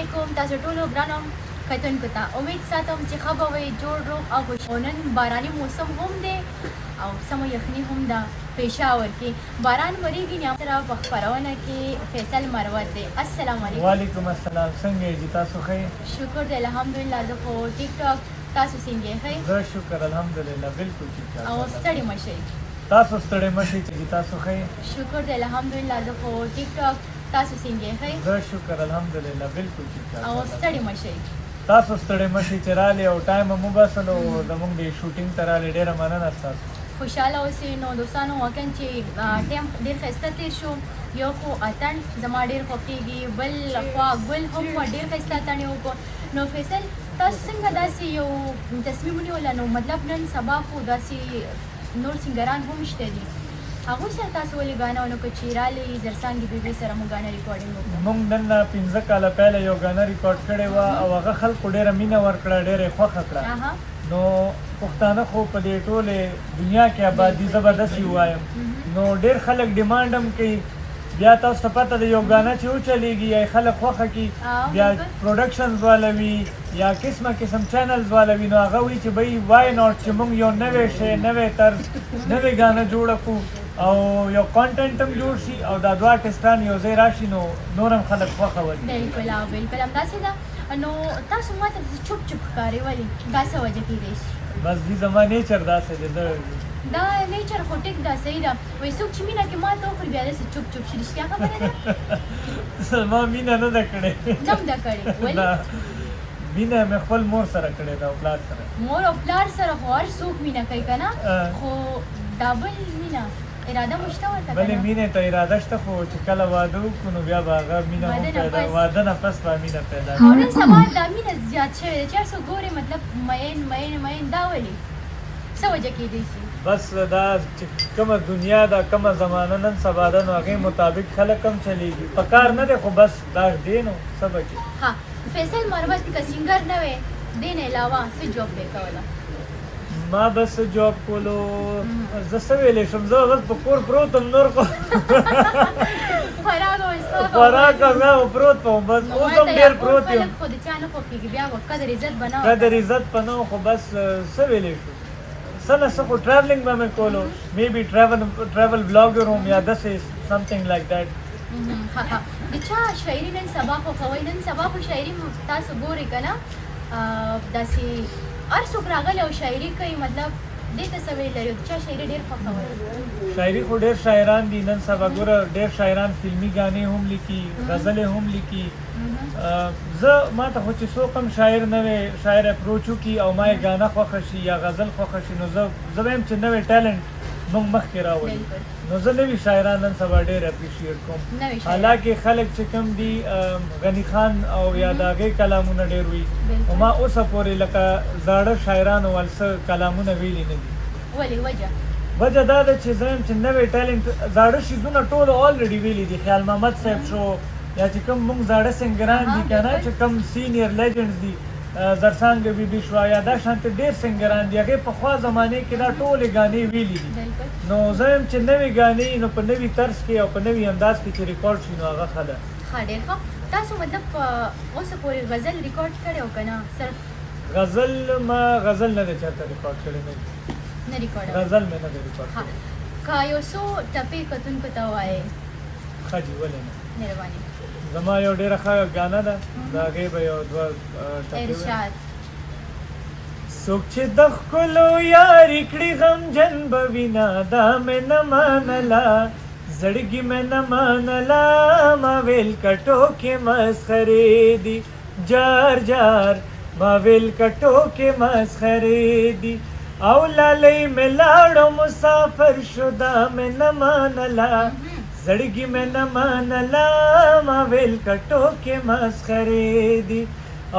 علیکم تاسو ټولو ګرانو کتونکو ته امید ساتم چې ښه به وئ، جوړ روغ او خوش. او نن باراني موسم هم دی او سمه یخني هم ده. پېښور کې باران وریږي. سره په خپرونه کې فیصل مروت دی. السلام علیکم. وعلیکم السلام، څنګه یې جی؟ تاسو ښه یې؟ شکر دی، الحمدلله، زه خو ټیک ټاک. تاسو څنګه یې؟ ښه یې؟ زه شکر الحمدلله، بالکل ټیک ټاک. او ستړي مه شئ. تاسو ستړي مه شئ چې تاسو ښه یې؟ شکر دی، الحمدلله، زه خو ټیک ټاک. تاسو څنګه یې؟ ښه یې؟ زه شکر الحمدلله، بالکل ټیک ټاک. او ستړي مه شئ. تاسو ستړي مه شئ چې رالې او ټایم مو وباسلو، زمونږ د شوټینګ ته رالې، ډېره مننه ستاسو. خوشحاله اوسئ. نو دوستانو، واقعا چې ټایم ډېر ښایسته تېر شو. یو خو اتڼ زما ډېر خوښېږي، بل خوا ګل هم ډېر ښایسته اتڼ یې وکړو. نو فیصل، تاسو څنګه داسې یو تصمیم ونیوله؟ نو مطلب نن سبا خو داسې نور سنګران هم شته دي، هغوی سره تاسو ولې ګانه ونه کړه چې رالې زرڅانګې بي بي سره مو ګانه ریکارډینګ وکړو؟ مونږ نن نه 5 کاله پهله یو ګانه ریکارډ کړې وه او هغه خلکو ډېره مینه ورکړه، ډېره یې خوښه کړه. نو پښتانه خو په دې ټولې دنیا کې آبادي، زه به داسې ووایم، نو ډېر خلک ډیمانډ هم کوي. بیا تاسو ته پته ده، یو ګانه چې وچلېږي یا یې خلک خوښه کړي، بیا پروډکشنز والا وي یا قسمه قسم چینلز والا وي، نو هغه وایي چې بھئی وای ناټ چې مونږ یو نوی شی، نوی طرز، نوې ګانه جوړه کړو او یو کانټینټ هم جوړ شي او دا دوه آرټسټان یو ځای راشي، نو نور هم خلک خوښه ورکړي. بالکل او بالکل همداسې ده. نو تاسو ماته داسې چوپ چوپ ښکارئ، ولې؟ دا څه وجه کېدای شي؟ بس دي، زما nature داسې دی، زه دا nature خو ټیک ده، صحیح ده. وایي څوک چې مینه کې ماته وخوري، بیا داسې چوپ چوپ شي. رښتیا خبره ده؟ ما مینه نه ده کړې. نه هم ده کړې؟ ولې؟ نه، مینه مې خپل مور سره کړې ده او پلار سره. مور او پلار سره خو هر څوک مینه کوي که نه؟ خو دا بل مینه اراده مو شته ورته؟ بلې که نه؟ مینې ته اراده شته، خو چې کله واده وکړو، نو بیا به هغه مینه هم واده نه پیدا پس. واده نه پس به مینه پیدا او نن سبا دا مینه زیات شوې ده چې هر څوک ګوري، مطلب مین مین مین. دا ولې؟ څه وجه کېدای شي؟ بس دا چې کومه دنیا ده، کومه زمانه نن سبا ده، نو هغې مطابق خلک هم چلیږي. په کار نه دی، خو بس دا دی، نو څه به کې. ها، فیصل مروت که سنګر نه وی، دې نه علاوه څه جاب به کوله؟ ما بس جاب کولو، زه څه ویلی شم، زه بس په کور پروت وم، نور خو خوراک او څښاک او خوراک او زه پروت وم بس. نو اوس ماته هم ډېر یا کور پروت یم. خلک خو د چا نه خوښېږي، بیا به قدر عزت به نه قدر عزت په نه و، خو بس څه ویلی شو، څه نه څه خو travelling به مې کولو، maybe travel vlogger وم یا داسې something like that. ښه ښه، د چا شاعري نن سبا خوښوئ؟ نن سبا خو شاعري تاسو ګورئ که نه، داسې هر څوک راغلی او شاعري کوي. مطلب دې ته څه ویل لري؟ د چا شاعري ډېر خوښوئ؟ شاعري خو ډېر شاعران دي نن سبا. ګوره، ډېر شاعران فلمي ګانې هم لیکي، غزلې هم لیکي. زه ما ته خو چې څوک هم شاعر، نوی شاعر اپروچ وکړي او ما یې ګانه خوښه شي یا غزل خوښه شي، نو زه وایم چې نوی ټیلنټ موږ مخکې راولي. نو زه نوي شاعران نن سبا ډېر اپریشیټ کوم. نوي شاعران. حالانکه خلک چې کوم دي، غني خان او یا د هغې کلامونه ډېر وي، خو ما اوسه پورې لکه زاړه شاعرانو ول څه کلامونه ویلي نه دي. ولې؟ وجه؟ وجه دا ده چې زه وایم چې نوی ټیلنټ، زاړه شیزونه ټول already ویلي دي. خیال محمد صاحب شو یا چې کوم موږ زاړه سنګران دي که نه، چې کوم senior legends دي، زرڅانګه بي بي شوه یا دا شانتې ډېر سنګران دي، هغې پخوا زمانې کې دا ټولې ګانې ویلي دي. نو زه وایم چې نوې ګانې نو په نوي طرز کې او په نوي انداز کې چې ریکارډ شي، نو هغه ښه ده. ښه، ډېر ښه. تاسو مطلب اوسه پورې غزل ریکارډ کړی او که نه صرف غزل؟ ما غزل نه دی چېرته ریکارډ کړی، نه. نه ریکارډ؟ غزل مې نه دی ریکارډ کړی. که یو څو ټپې کتونکو ته ووایې؟ ښه جي، ولې نه. مهرباني. زما یو ډېره ښه ګانه ده، د هغې به یو دوه ټپې وایم. ارشاد. څوک چې د ښکلو یاري کړي، غمجن به وینا. دا مې نه منله، زړګي مې نه منله، ما ویل که ټوکې مسخرې دي، جار جار، ما ویل که ټوکې مسخرې دي. او لالۍ مې لاړو مسافر شو، دا مې نه منله، زړګي مې نه منله، ما ویل که ټوکې مسخرې دي.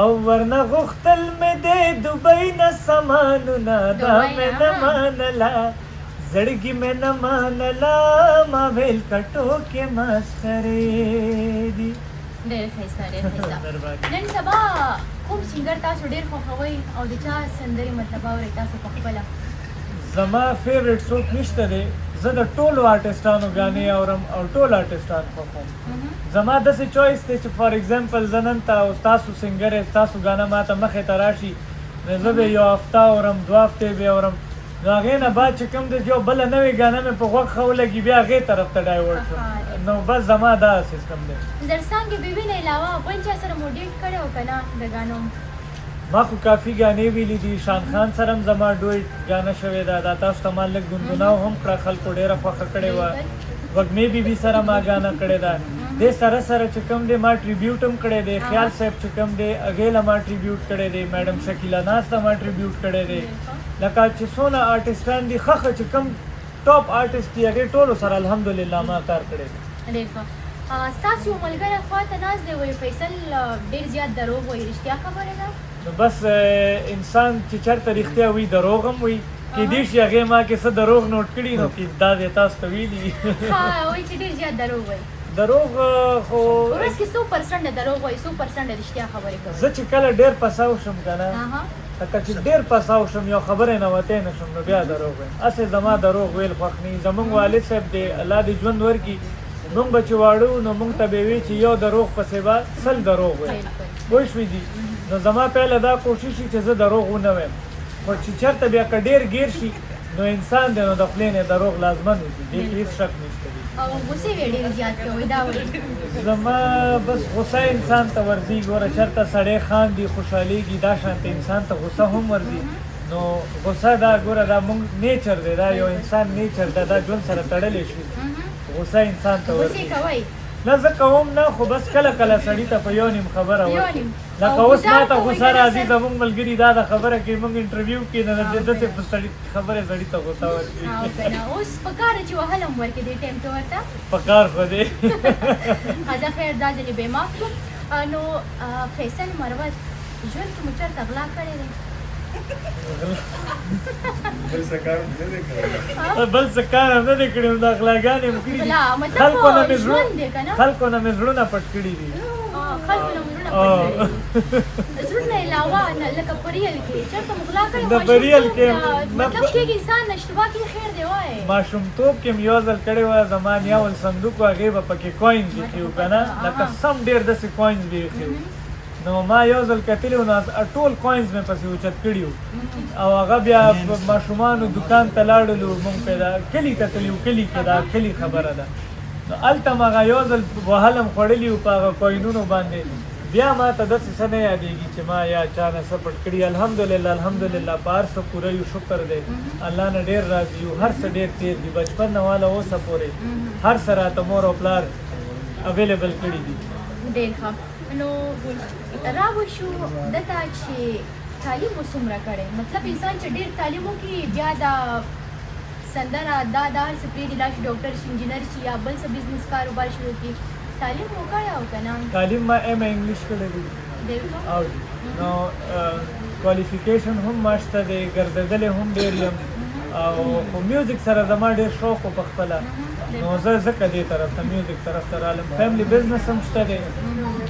او ورنه غوښتل مې د دوبۍ نه سامانونه، دا مې نه منله، زړګي مې نه منله، ما ویل که ټوکې مسخرې دي. ډېر ښایسته، ډېر ښایسته. مهرباني. نن سبا کوم سنګر تاسو ډېر خوښوئ او د چا سندرې مطلب اورئ تاسو په خپله؟ زما favorite څوک نشته دی. زه د ټولو آرټسټانو ګانې اورم او ټول آرټسټان خوښوم. زما داسې چوایس دی چې فار ایگزامپل زه نن ته او ستاسو سنګر یې، ستاسو ګانه ما ته مخې ته راشي، نو زه به یې یو هفته اورم، دوه هفتې به یې اورم، نو هغې نه بعد چې کوم دی یو بله نوې ګانه مې په غوږ ښه ولګي، بیا هغې طرف ته ډایورټ شم. نو بس زما دا سیستم دی. زرڅانګې بیبي نه علاوه بل چا سره مو ډیټ کړی او که نه د ګانو؟ ما خو کافي ګانې ویلي دي، شان خان سره هم زما ډویټ ګانه شوې ده، دا تاسو ته ما لږ ګنګناو هم کړه، خلکو ډېره خوښه کړې وه. وږمې بي بي سره ما ګانه کړې ده، دې سره سره چې کوم دی ما ټریبیوټ هم کړی دی، خیال صاحب چې کوم دی هغې له ما ټریبیوټ کړی دی، میډم شکیله ناز ته ما ټریبیوټ کړی دی. لکه چې څونه آرټسټان دي، ښه ښه چې کوم ټاپ آرټسټ دي هغې ټولو سره الحمدلله ما کار کړی دی. ډېر ښه. ستاسو یو ملګری خواته ناست دی، وایي فیصل ډېر زیات دروغ وایي، رښتیا خبره ده؟ نو بس انسان چې چېرته رښتیا وي دروغ هم وایي، کېدای شي هغې ما کې څه دروغ نوټ کړي، نو کې دا دې تاسو ته ویلي. ښه، وایي چې ډېر زیات دروغ وایي. دروغ خو ورځ کې څو پرسنټه دروغ وایي، څو پرسنټه رښتیا خبرې کوي؟ زه چې کله ډېر پساو شم که نه، لکه چې ډېر پساو شم یو خبرې نه وتی نه شم، نو بیا دروغ وایم. هسې زما دروغ ویل خوښ نه وي. زمونږ والد صاحب دی الله دې ژوند ورکړي، مونږ به چې واړه وو نو مونږ ته به یې وی چې یو دروغ پسې به 100 دروغ وایي، پوه شوې دي؟ نو زما پهله دا کوشش وي چې زه دروغ ونه وایم، خو چې چېرته بیا که ډېر ګیر شي نو انسان دی، نو د خولې نه دروغ لازماً وځي، دې کې هېڅ شک نشته دی. او غوسې وې ډېر زیات کوي دا ولې؟ زما بس غوسه انسان ته ورځي، ګوره چېرته سړی خاندي خوشحالېږي، دا شانته انسان ته غوسه هم ورځي. نو غوسه دا ګوره دا مونږ نیچر دی، دا یو انسان نیچر ده، دا ژوند سره تړلی شي. غوسه انسان ته ورځي. غوسې کوئ؟ نه زه کوم نه، خو بس کله کله سړي ته په یو نیم خبره ورځي. لکه اوس ما ته غوسه راځي، زمونږ ملګري دا د خبره کوي، مونږ انټرویو کې نه داسې په سړي خبرې سړي ته غوسه ورځي. اوس پکار چې وهل هم ورکړي دې ټایم کې ورته؟ پکار خو دی. ښه خیر، دا ځلې به یې معاف کړو. نو فیصل مروت، ژوند کې مو چېرته غلا کړې دی؟ بل څه کار هم نه دی کړی. بل څه کار هم نه دی کړی، دا غلاګانې هم کړي دي. خلکو نه مې زړونه پټ کړي دي. خلکو نه مو زړونه پټ کړي دي. زړونه علاوه لکه په ریل کې چېرته مو غلا کړې؟ نه په ریل کې مطلب کېږي انسان اشتباه کوي، خیر دی وایې. ماشومتوب کې مې یو ځل کړې وه، زما نیا ول صندوق و، هغې به پکې کوینز ایښي وو که نه، لکه سم ډېر داسې کوینز به یې ایښي وو. نو ما یو ځل کتلي وو، نو ټول کوینز مې پسې اوچت کړي وو، او هغه بیا ماشومانو دکان ته لاړلو، مونږ پیدا کلي ته تللي وو، کلي کې دا کلي خبره ده. نو هلته مې هغه یو ځل وهل هم خوړلي وو په هغه کوینونو باندې. بیا ما ته داسې څه نه یادېږي چې ما یا چا نه څه پټ کړي. الحمدلله الحمدلله په هر څه پوره یو، شکر دی الله نه ډېر راضي یو، هر څه ډېر تېر دي، بچپن نه واله اوسه پورې هر څه راته مور او پلار اویلیبل کړي دي. ډېر ښه. نو را به شو دته چې تعلیم مو څومره کړی؟ مطلب انسان چې ډېر تعلیم وکړي بیا دا سندره دا دا هر څه پرېږدي، لاړ شي ډاکټر شي، انجینر شي، یا بل څه بزنس کاروبار شروع کړي. تعلیم مو کړی او که نه؟ تعلیم ما ایم ای انګلیش کړی دی. او نو کوالیفیکیشن هم ما شته دی، ګرځېدلی هم ډېر یم، او خو میوزیک سره زما ډېر شوق و په خپله، نو زه ځکه دې طرف ته میوزیک طرف ته رالم. فیملی بزنس هم شته دی،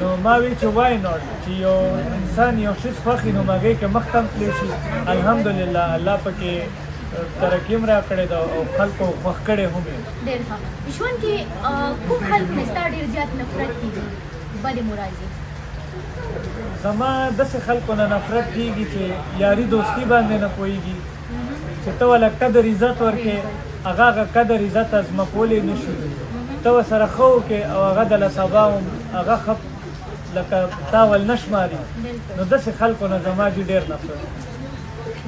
نو ما وی چې وای ناټ چې یو انسان یو شیز خوښي نو هغې کې مخته هم تللی شي. الحمدلله الله پکې ترقي هم راکړې ده او خلکو خوښ کړی هم یم. ډېر ښه. ژوند کې کوم خلکو نه ستا ډېر زیات نفرت کېږي، بدې مو راځي؟ زما داسې خلکو نه نفرت کېږي چې یاري دوستي باندې نه پوهېږي، چې ته وله قدر عزت ورکې هغه هغه قدر عزت ازمکولی نه شي، ته ورسره ښه وکړې او هغه د له سبا هم هغه ښه لکه تا ول نه شماري. نو داسې خلکو نه زما جي ډېر نفرت.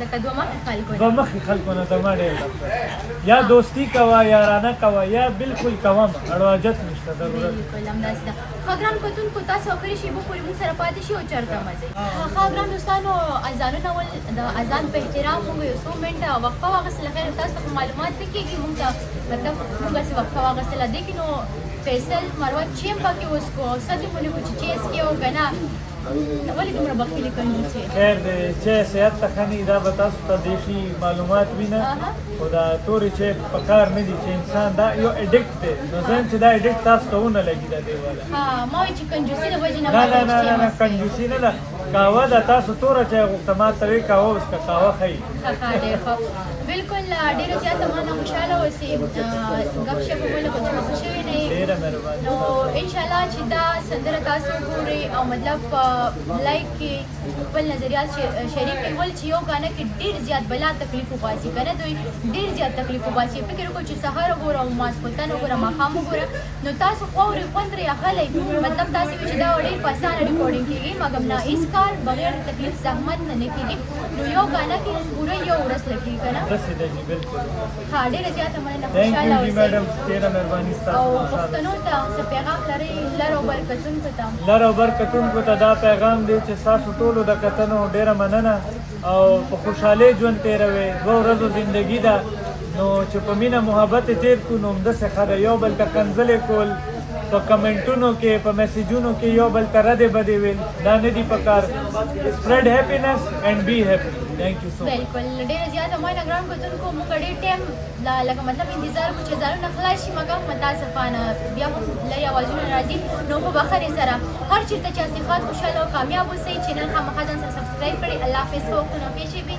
لکه دوه مخې خلکو دوه مخې خلکو نه زما ډېر نفرت. یا دوستي کوه، یارانه کوه، یا بالکل کوه مه، اړو حاجت نشته، ضرورت. بالکل همداسې ده. ښه ګران کتونکو، تاسو اخري شېبو پورې موږ سره پاتې شئ او چېرته مه ځئ. ښه ګران دوستانو، اذانونه ول، د اذان په احترام موږ یو څو منټه وقفه واخیستله. خیر تاسو ته خو معلومات نه کېږي موږ ته، مطلب موږ هسې وقفه واخیستله. دې کې نو فیصل مروت چې هم پکې وڅکو او څه دې مو نه کړو چې چای څکې او که نه، ولې دومره بخیلي کنجوس یې؟ خیر دی، چای صحت ته ښه نه وي، دا به تاسو ته بیخي معلومات وي نه، خو دا تورې چای په کار نه دي چې انسان دا یو اډیکټ دی، نو زه یم چې دا اډیکټ تاسو ته ونه لګي دا دی والا. ها، ما وایي چې کنجوسي د وجې نه نه نه نه نه نه، کنجوسي نه ده، قهوه ده. تاسو توره چای غوښته، ما ته وی قهوه وڅښه، قهوه ښه. ښه ښه، ډېر ښه، بالکل. ډېره زیاته مننه، خوشحاله اوسئ. ګپ شپ مو لکه چې خفه شوي نه یې. ډېره مهرباني. نو ان شاء الله چې دا سندره تاسو وګورئ او مطلب په لایک کې خپل نظریات شریک کړئ. ول چې یو غانه کې ډیر زیات بلا تکلیف وباسي کنه، دوی ډیر زیات تکلیف وباسي. فکر وکړئ چې سهار وګوره او ماسخوتن وګوره، ماښام وګوره، نو تاسو خو اورئ، خوند ترې اخلئ. مطلب تاسو وی چې دا ډیر په اسانه ریکارډینګ کیږي، مګر نه، هیڅ کار بغیر تکلیف زحمت نه نه کیږي. نو یو غانه کې پوره یو ورځ لګي کنه. رسېده جی، بالکل. ها، ډیره زیاته مننه. Thank خوشحاله you جی اوسئ. میډم، ډېره مهرباني او ستاسو. پښتنو ته څه پیغام لرئ، لر او بر کتونکو ته؟ لر او بر کتونکو ته دا پیغام دی چې تاسو ټولو د کتنو ډېره مننه او په خوشحالۍ ژوند تېروئ. 2 ورځو زندگی ده، نو چې په مینه محبت یې تېر کړو نو همداسې ښه ده. یو بل ته کنځلې کول په کمنټونو کې، په میسجونو کې، یو بل ته ردې بدې ویل، دا نه دي پکار. Spread happiness and be happy. Thank you so much. بالکل، ډیره زیاته مننه. ګران کتونکو، موږ ډېر ټایم لا لکه مطلب انتظار کو چې ځانونه خلاص شي، مګر متاسفانه بیا هم لرې اوازونه راځي. نو په بخښنې سره، هر چېرته چې یاست ښاد، خوشحاله او کامیاب اوسئ. چینل خامخا ځان سره سبسکرایب کړئ. الله حافظ. ښه وختونه پېښې وي.